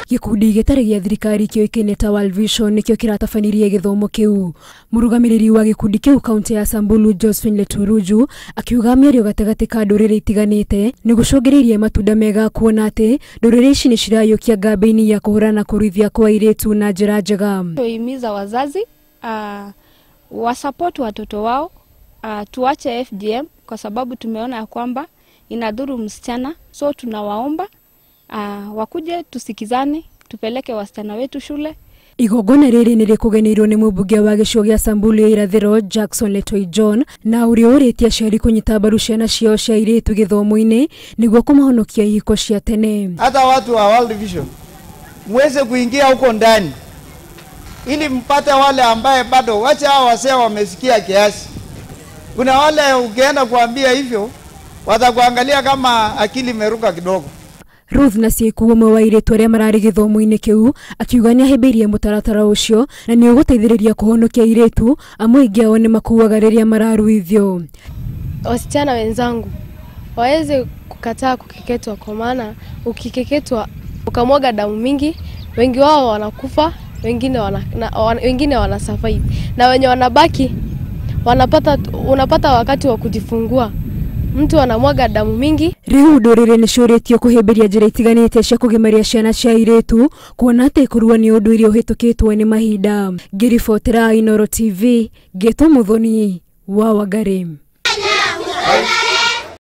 Gĩkundi gĩtarĩ gĩa thirikari kĩoĩkaine ta World Vision nĩkĩo kĩratabanirie gĩthomo kĩu. Mũrũgamĩrĩri wa gĩkundi kĩu kaunti ya Samburu Josephine Leturuju akiuga mĩario gatagatĩ ka ndũrĩrĩ itiganĩte nĩ gũcũngĩrĩirie matunda mega kuona atĩ ndũrĩrĩ ici nĩ cirayũkia kambĩini ya kũhũrana kũruithia kwa airĩtu na njĩra njega. Tuhimiza wazazi wasupport watoto wao, tuache FGM kwa sababu tumeona ya kwamba inadhuru msichana, so tunawaomba wakuje tusikizane, tupeleke wasichana wetu shule. Igongona rĩrĩ nĩ rĩkũgenĩirwo nĩ mũmbunge wa gĩcigo gĩa Samburu ya irathĩro Jackson Letoi John na ũrĩa ũrĩtie aciari kũnyita mbaru ciana ciao cia airĩtu gĩthomo-inĩ nĩguo kũmahonokia ihiko cia tene. Hata watu wa World Vision muweze kuingia huko ndani ili mpate wale ambaye bado, wacha hao wasee wamesikia kiasi. Kuna wale ukienda kuambia hivyo watakuangalia kama akili imeruka kidogo. Ruth Nasieku ũmwe wa airĩtu arĩa mararĩ gĩthomo-inĩ kĩu akiuga nĩahĩmbĩirie mũtaratara ũcio na nĩ ũgũteithĩrĩria kũhonokia airĩtu amwe aingĩ ao nĩ makuaga rĩrĩa mararuithio. Wasichana wenzangu waweze kukataa kukeketwa, kwa maana ukikeketwa ukamwaga damu mingi, wengi wao wanakufa, wengine wana survive, na wenye wanabaki unapata wakati wa kujifungua mtu anamwaga damu mingi. Rĩu ndũrĩrĩ nĩciũrĩtio kũhĩmbĩria njĩra itiganĩte cia kũgimaria ciana cia airĩtu kuona atĩ kũrua nĩ ũndũire ũhĩtũkĩtwo nĩ mahinda. Ngĩribotera Inooro TV, Ngĩtwo Muthoni wa Wangari.